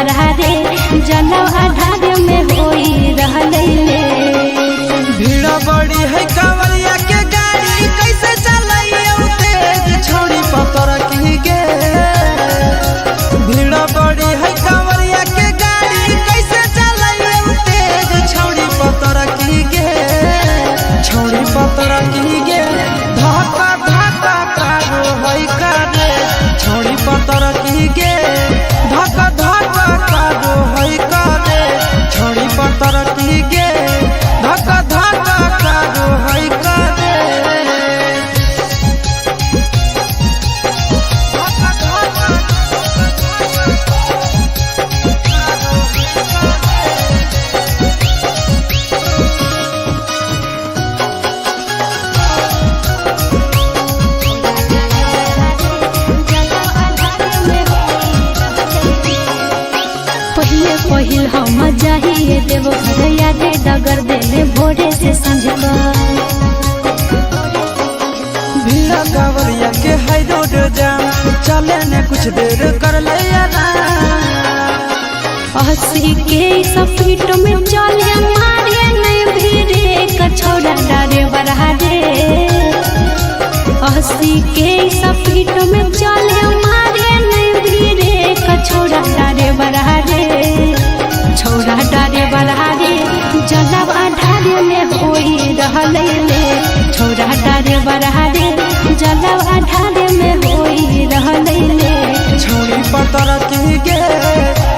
बरा रे जलवा ढारे में होई रहले ले। भीड़ बड़ी है कांवरिया के गाड़ी कैसे चलाइयो तेज छोड़ी पतर की गे। भीड़ बड़ी है कांवरिया के गाड़ी कैसे चलाइयो तेज छोड़ी पतर की गे। छोड़ी पतर की गे धक्का धक्का कारो है करे। छोड़ी पतर की गे धक्का धक्का कारो है करे। छोड़ी पतर की गे धक्का धक्का कारो है करे। पहिले पहिल हम जाहिए देव घर यादे डगर देले भोरे से संझ का। भीड़ कांवरिया के है रोड जाम चले ने कुछ देर कर ले हंसी के सपीट में चले मारे नहीं भीरे कछोड़ा डारे बरा रे। हंसी के सपीट में चले मारे नहीं भीरे कछोड़ा डारे बरा रे। छोड़ा डारे बरा रे जलवा ढारे में होई रहले ले। छोड़ा डारे बरा रे जलवा ढारे में होई रहले ले। छोड़ी पतर की गे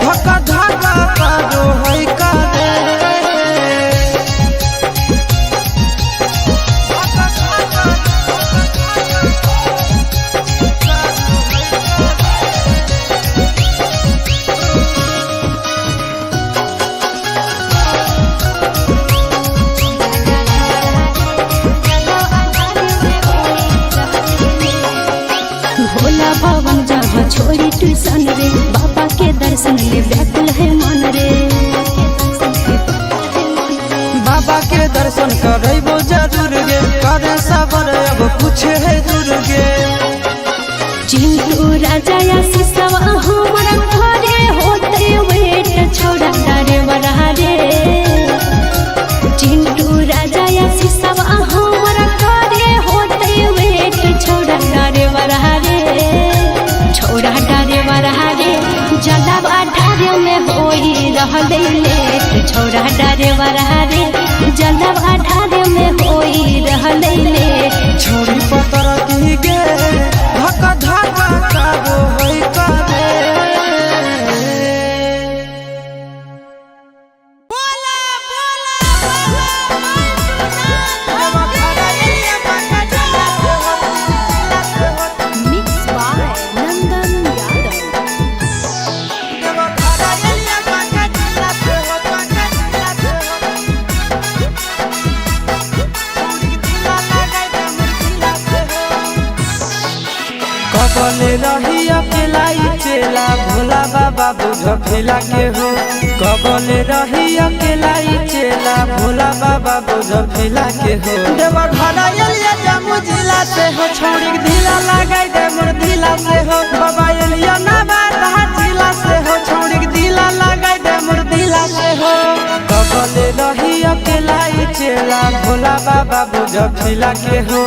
धक्का धक्का कारो है करे। भोला भवन जहाँ छोड़ी ट्यूशन रे बाबा के दर्शन ले व्याकुल है मन रे। बाबा के दर्शन करबो जरूर गे करे सबर अब कुछ है दूर गे। चिंटू राजा या सिसवा हमारा घरे होते वेट छोड़ा डारे बरा रे। चिंटू राजा या सिसवा हमारा घरे होते वेट छोड़ा डारे बरा रे। छोड़ा डारे बरा रे जलवा ढारे में होई रहले लेट। छोड़ा डारे बरा रे जलवा ढारे में होई रहले लेट। छोड़ी पतर की गे धक्का धक्का कारो है करे। Mix by Nandan Yadav. कबले रही अकेलाई चेला भोला बाबा बुझ फेला के हो। कबले रही अकेलाई चेला भोला बाबा बुझ फेला के हो। देवा घर एलिया जम्मू जिला से हो छोड़ी के ढीला लगाई दे मोर दिला से हो। बाबा एलिया ना बात जिला से हो छोड़ी के ढीला लगाई दे मोर दिला से हो। कबले रही अकेलाई चेला भोला बाबा बुझ फेला के हो।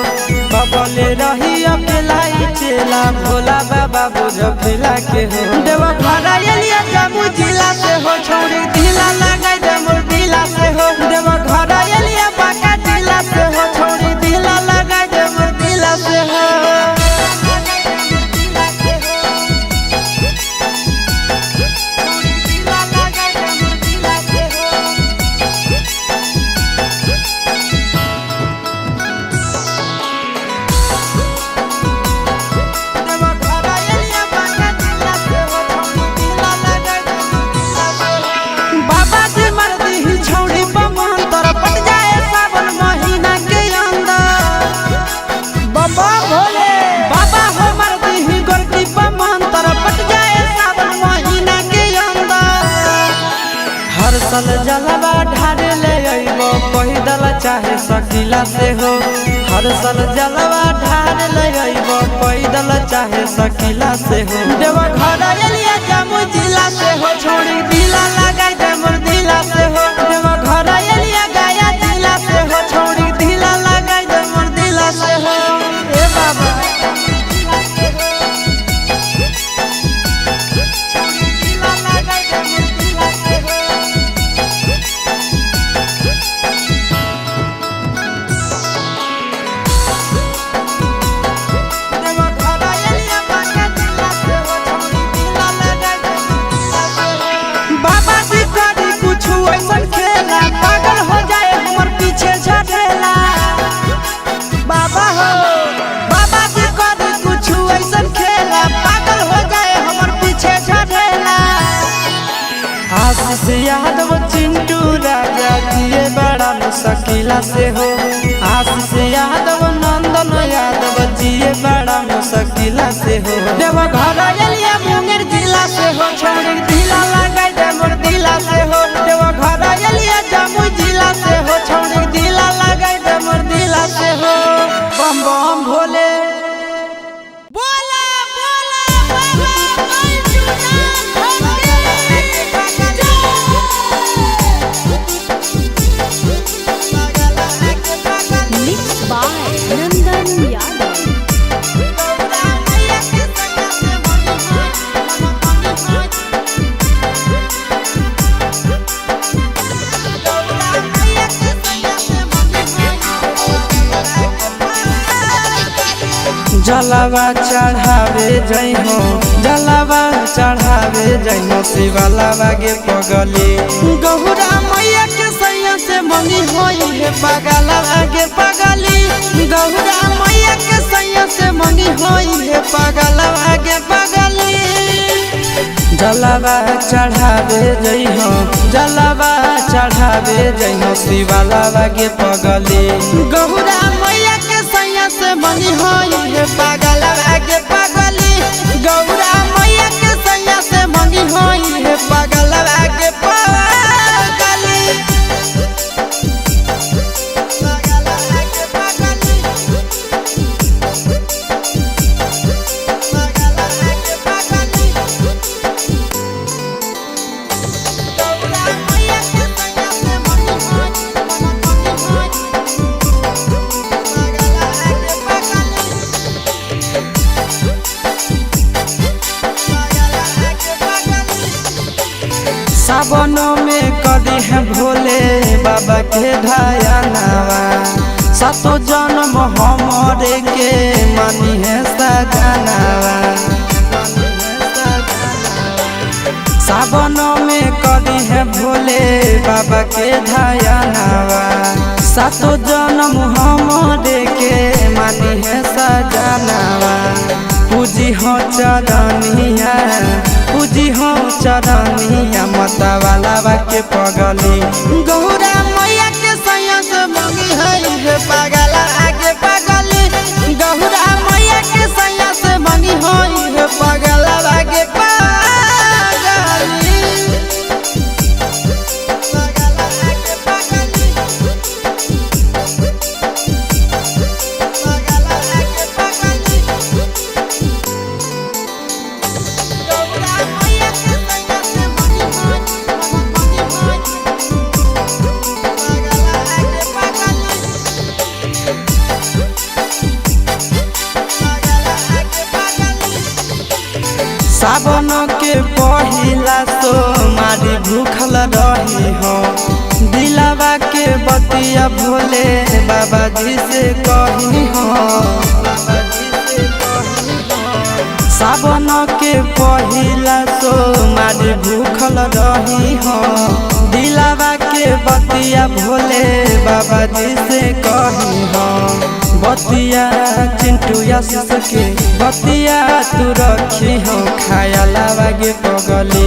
कबले रही अकेलाई चेला भोला बाबा बुझ फेला के हो। देवा घर एलिया जम्मू जिला से हो छोड़ी ढीला लगाई दे मोर दिला से हो। देवा घर एलिया बांका जिला से हो छोड़ी ढीला लगाई दे मोर दिला से हो। बाबा जी मर्दी ही छौड़ी बमंतर पट जाए सावन महीना के अंदर। बाबा भोले बाबा हो मर्दी ही गोरकी बमंतर पट जाए सावन महीना के अंदर। हर साल जलवा ढारे ले अइबो पैदल चाहे सकीला से हो। हर साल जलवा ढार ले अइबो पैदल चाहे सकीला से हो। देवा घर एलिया जम्मू जिला से हो छोड़ी फिला से हो। आशीष यादव नंदन यादव जिए बड़ा मुश्किला से हो। देव घर एलिया मुंगेर जिला से हो, छौड़ी दिला लगाई दे मोर दिला से हो। देव घर एलिया जमुई जिला से हो, छौड़ी दिला लगाई दे मोर दिला से हो। बम बम भोले बोला बोला बाबा बैजूनाथ के मिक्स बाय नंदन यादव। जलवा चढ़ावे जइहो, जलवा चढ़ावे जइहो शिवलावा गे पगली। गहुरा मैया के सैया से मंगी होई हे पगला गे पगली। गहुरा मैया के सैया से मंगी होई हे पगला गे पगली। जलवा चढ़ावे जइहो, जलवा चढ़ावे जइहो शिवलावा गे पगली। गहुरा मैया के सैया से मंगी होई हे पगला गे पगली। गौरा मैया के सैया से मंगी होई हे पगला गे पगली। सावनों में करी है भोले बाबा के ढायानावा, सातो जन्म हमरे के मानी है सजनावा। सावनों में करी है भोले बाबा के ढायानावा, सातो जन्म हमरे के मानी है सजनावा। पूजी हो चरनिया, पूजी हो चरनिया माता वाला के पगली। गौरा मैया के सैया से मंगी है हे पगला आगे पगली। गौरा मैया के सैया से मंगी होई हे पगला आगे पगली। सावन के पहिला सोमारी भूखल रही हो, दिलावा के बतिया भोले बाबा जी से कही हो। सावन के पहिला सोमारी भूखल रही हो, दिलावा के बतिया भोले बाबा जी से कही हो। बतिया चिंटू आशीष के बतिया तू रखी हो, खाया लावा गे पगली।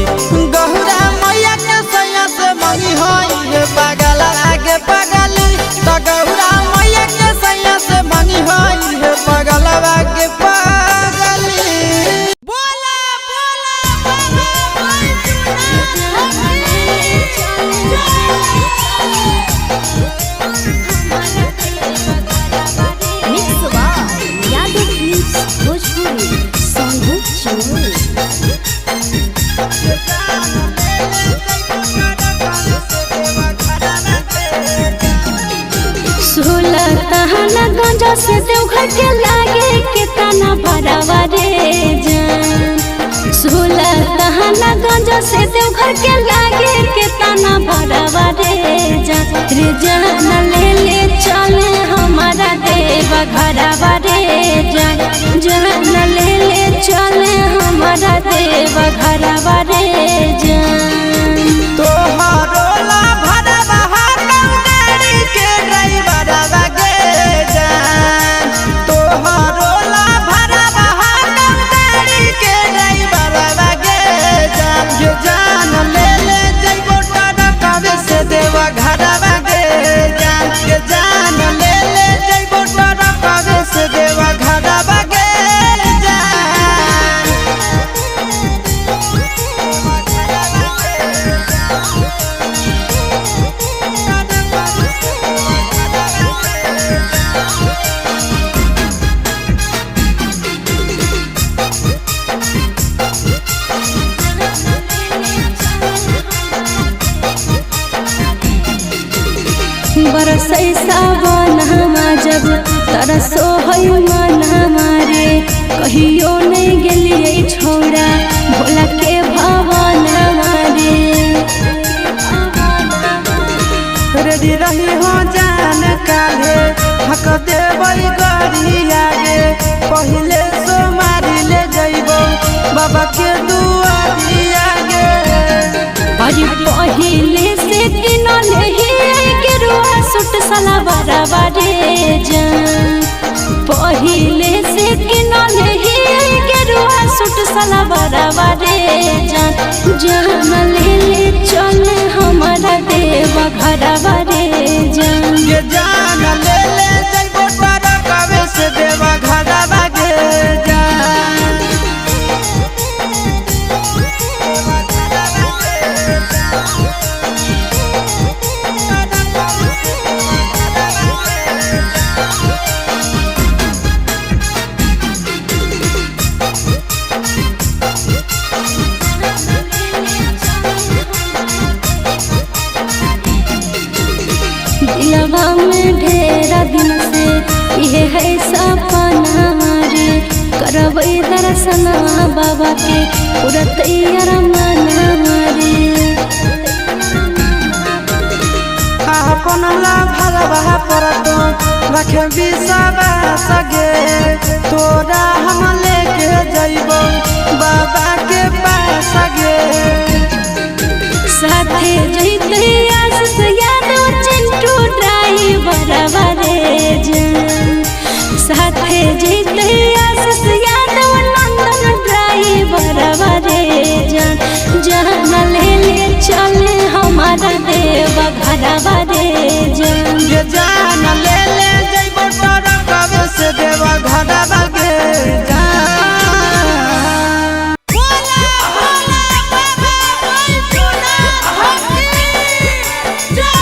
गहुरा मैया के सैया से मंगी होई हे पगला आगे पगली। त गहुरा मैया के सैया से मंगी होई हे पगला आगे पगली। बोला बोला बाबा बैजूनाथ के mix by Yadav films Bhojpuri song Jamui. Sultana गंजा से देवघर के लागे के ताना भरावा रे जान। सुलताना गंजा से देवघर के लागे के ताना भरावा रे जान। रे जान ले ले चले हमारा देव घरवा रे जान। जान ले ले चले हमारा देव घरवा रे जान। तोहरो ला भरवा गाड़ी के ड्राइवरवा गे जान। तोहरो ला भरवा गाड़ी के ड्राइवरवा गे जान। गे जान ले ले जइबो ट्रकवे से देवा घरवा गे जान। गे जान बरसै सावन हमा जब तरसो है मन हमारे। कहियो नहीं गेलिए छौड़ा भोला के भवन हमारे। रेडी रही हो जान काहे हक देबै गरिया गे। पहिले सोमारी ले जइबो बाबा के दुआरिया गे। अरे पहिले से किनल ही गेरुआ सूट सलवार रे जान। पहिले से किनल ही गेरुआ सूट सलवार रे जान। जान ले ले चल हमारा देव घरवा रे जान। ये जान ले ले जइबो ट्रकवे से देवा घरवा गे जान। दिलवा में ढेरा दिन से ये है सपना रे। करबै दर्शन बाबा के पूरा तैयार मना रे। अपन ला भरवा पर तो रखे विश्वास गे। तोरा हम लेके जइबो बाबा के पास गे। साथे जइते आशीष यादव चिंटू ड्राइवर रे जान। साथे जइते आशीष यादव नंदन ड्राइवर रे जान। जान ले ले चल हमारा देव घरवा रे जान। ये जान ले ले जइबो ट्रकवे से देवा घरवा गे जान। बोला बोला बाबा बैजूनाथ की जय।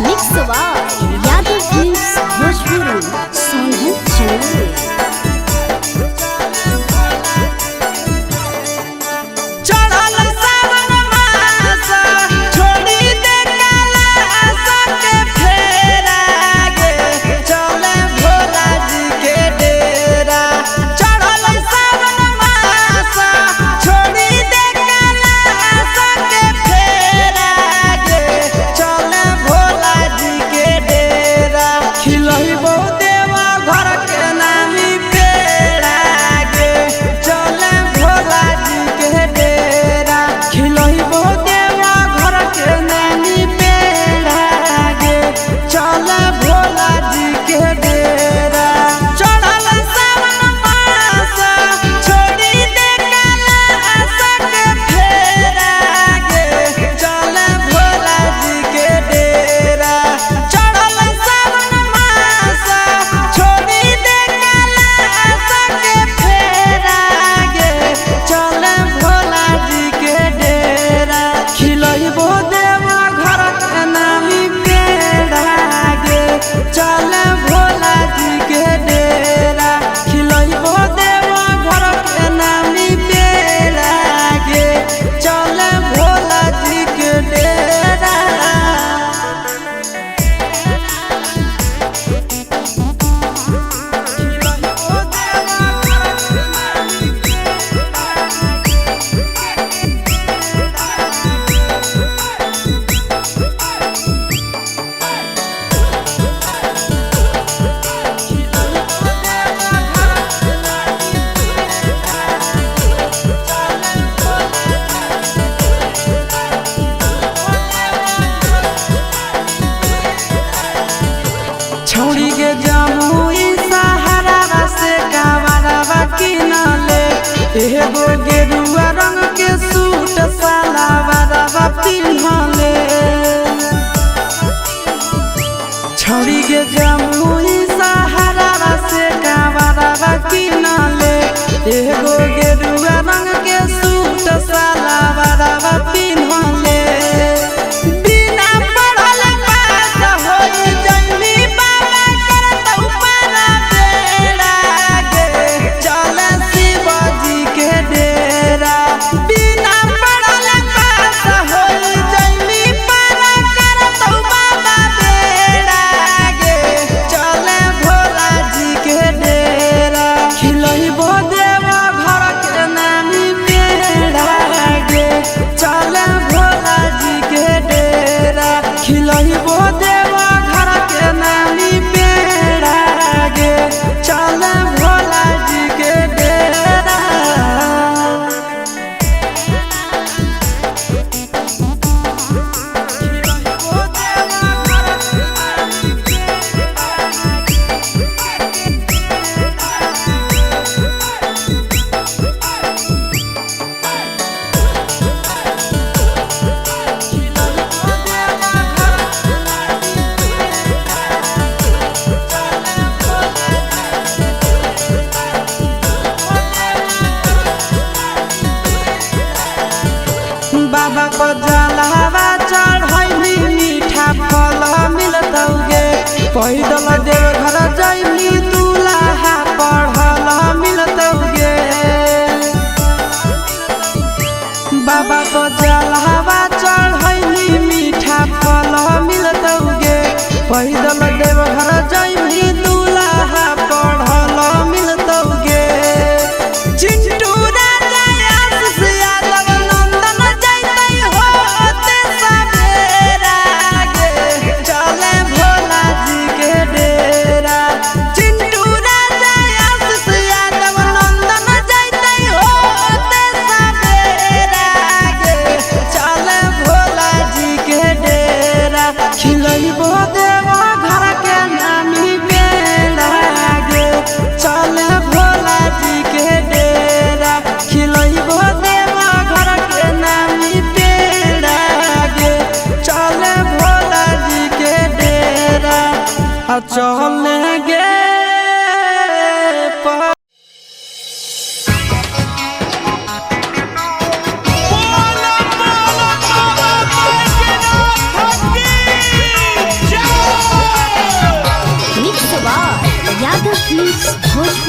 Mix by Yadav films Bhojpuri Sonhan channel. चढ़ल सावन मास छोड़ी दे कैलाश के फेरा गे। चले भोला जी के डेरा। चढ़ल सावन मास छोड़ी दे कैलाश के फेरा गे। चले भोला जी के डेरा। खिलहिबो देवा घर के नामी पेड़ा गे। चले भोला जी के डेरा। खिलहिबो देवा घर के नामी पेड़ा गे। चले भोला जी के डेरा। चढ़ल सावन मास छोड़ी दे कैलाश के फेरा गे। चले भोला जी के डेरा। चढ़ल सावन मास छोड़ी दे कैलाश के फेरा गे। चले भोला जी के डेरा। खिलहिबो देवा घर के नामी पेड़ा गे। चले भोला जी के डेरा। खिलहिबो देवा घर के नामी पेड़ा गे। चले भोला जी के डेरा। छौड़ी के जमुई सहारा से कावरवा किनले। एगो गेरुआ रंग के सूट सलवारवा पिन्हले। छौड़ी के जमुई सहारा से कावरवा किनले। एगो गेरुआ रंग के सूट सलवारवा पिन्हले। बिना पढ़ल पास होई जइनी बाबा करतौ पारा बेड़ा गे। चल शिवजी के डेरा। बिना पढ़ल पास होई जइनी बाबा करतौ बाबा बेड़ा।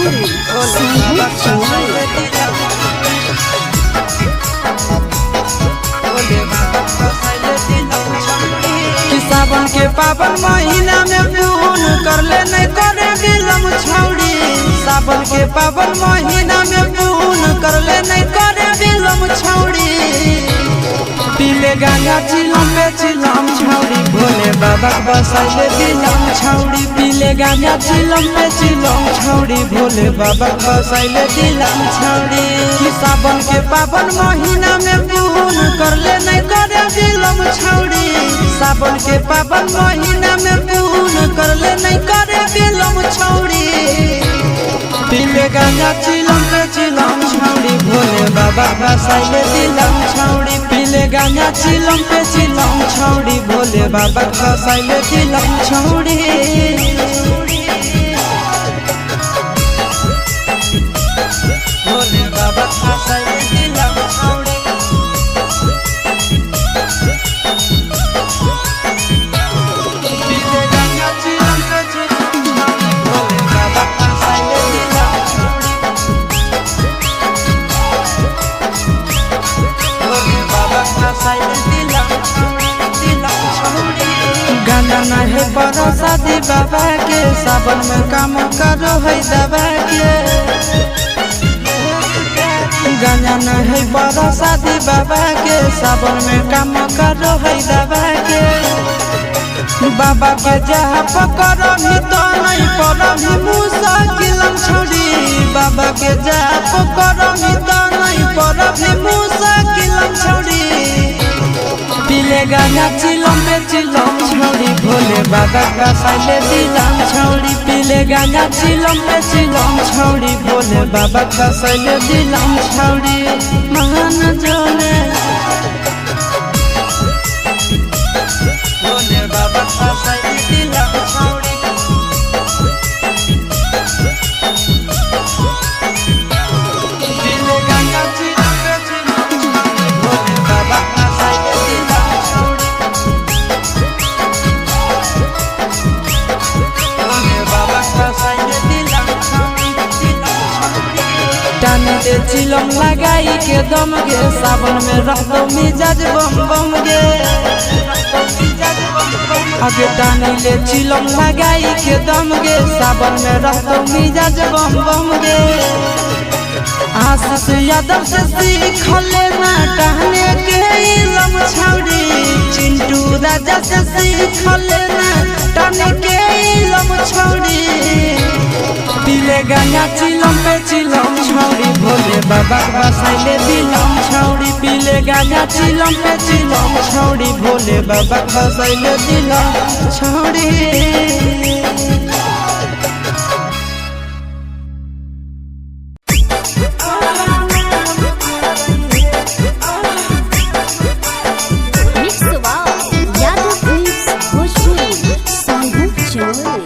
भोजपुरी भोले बाबा बसैले दिलम भोले बाबा बसैले दिलम छौड़ी। कि सावन के पावन महीना में पून करले नहीं करे बिलम छौड़ी। सावन के पावन महीना में पून करले नहीं करे बिलम छौड़ी। पीले गांजा चिलम पे चिलम छौड़ी, भोले बाबा बसैले दिलम छौड़ी। पीले गांजा चिलम पे चिलम छौड़ी, भोले बाबा बसैले दिलम छौड़ी। कि सावन के पावन महीना में पून करले नहीं करे बिलम छौड़ी। सावन के पावन महीना में पून करले नहीं करे बिलम छौड़ी। पीले गांजा चिलम पे चिलम छौड़ी, भोले बाबा बसैले दिलम छौड़ी। पीले गांजा चिलम पे चिलम छौड़ी, भोले बाबा बसैले दिलम छौड़ी। भोले बाबा बसैले दिलम छौड़ी। पीले गांजा चिलम पे चिलम छौड़ी, भोले बाबा बसैले दिलम छौड़ी। भोले बाबा बसैले दिलम छौड़ी, दिलम छौड़ी। गाना नहे पर शादी बाबा के, सावन में काम करो है दबा के। गाना नहे पर शादी बाबा के, सावन में काम करो है दबा के। बाबा के जहाँ पकड़मी तो नहीं पड़मी मुसा किलम छौड़ी। बाबा के जहाँ पकड़मी तो नहीं पड़मी मुसा किलम छौड़ी। पीले गाना चिलम पे चिलम छौड़ी, भोले बाबा बसैले दिलम छौड़ी। पीले गाना चिलम पे चिलम छौड़ी, भोले बाबा बसैले दिलम छौड़ी। महान जोने भोले बाबा बसैले दिलम छौड़ी। पीले गाना चिलम पे चिलम छौड़ी, भोले बाबा बसैले दिलम छौड़ी। भोले बाबा बसैले दिलम छौड़ी, दिलम छौड़ी। टान दे चिलम लगाई के दम गे, सावन में रख दो मिजाज बम बम गे। आगे टानी ले चिलम लगाई के दम गे, सावन में रख दो मिजाज बम बम गे। आशीष यादव से सीख लेना टहने के इलम छौड़ी। चिंटू राजा से सीख लेना टहने के इलम छौड़ी। पीले गाना चिलम पे चिलम छौड़ी, भोले बाबा बसैले दिलम छौड़ी। पीले गाना चिलम पे चिलम छौड़ी, भोले बाबा बसैले दिलम छौड़ी। Mix by Yadav films Bhojpuri Sonu Joy.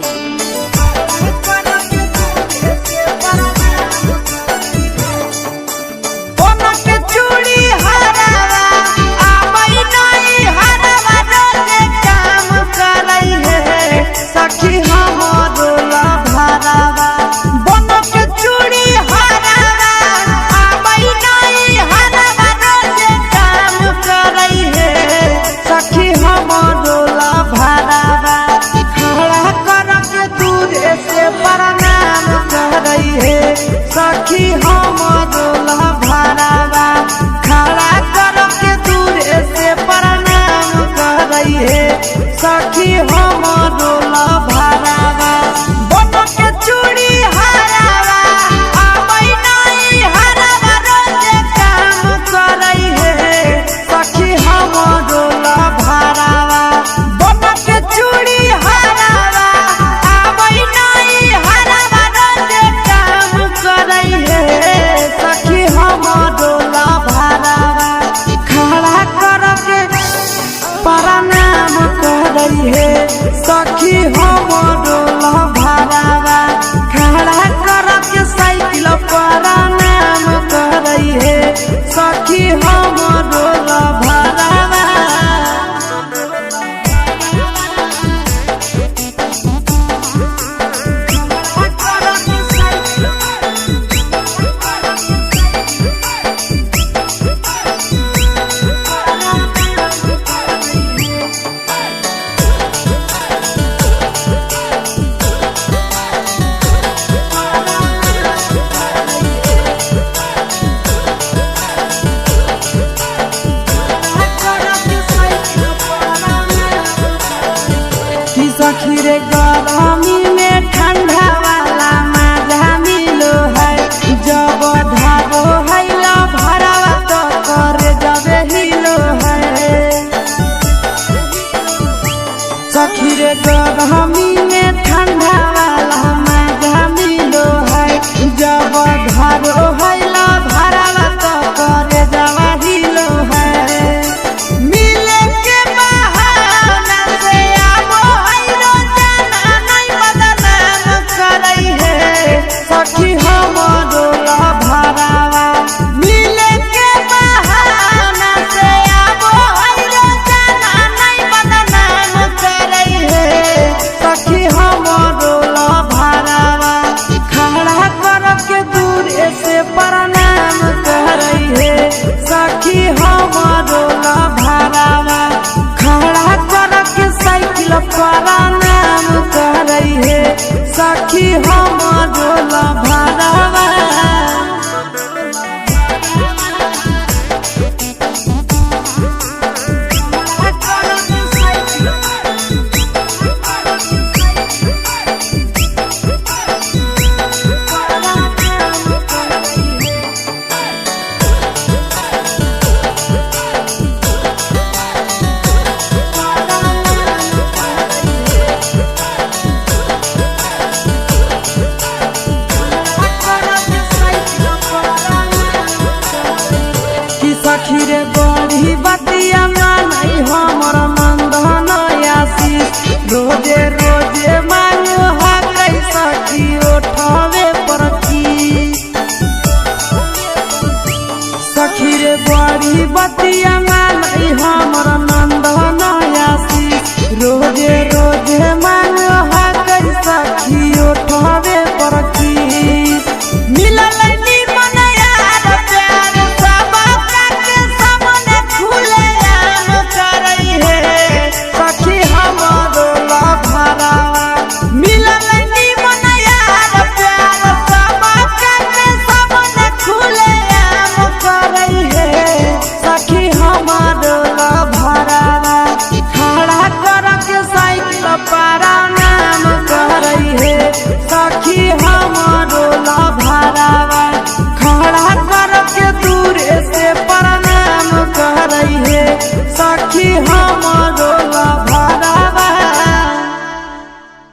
कोना के चूड़ी हरावा आबै नहीं हरावा रोजे काम करै है सखी हम। बतिया।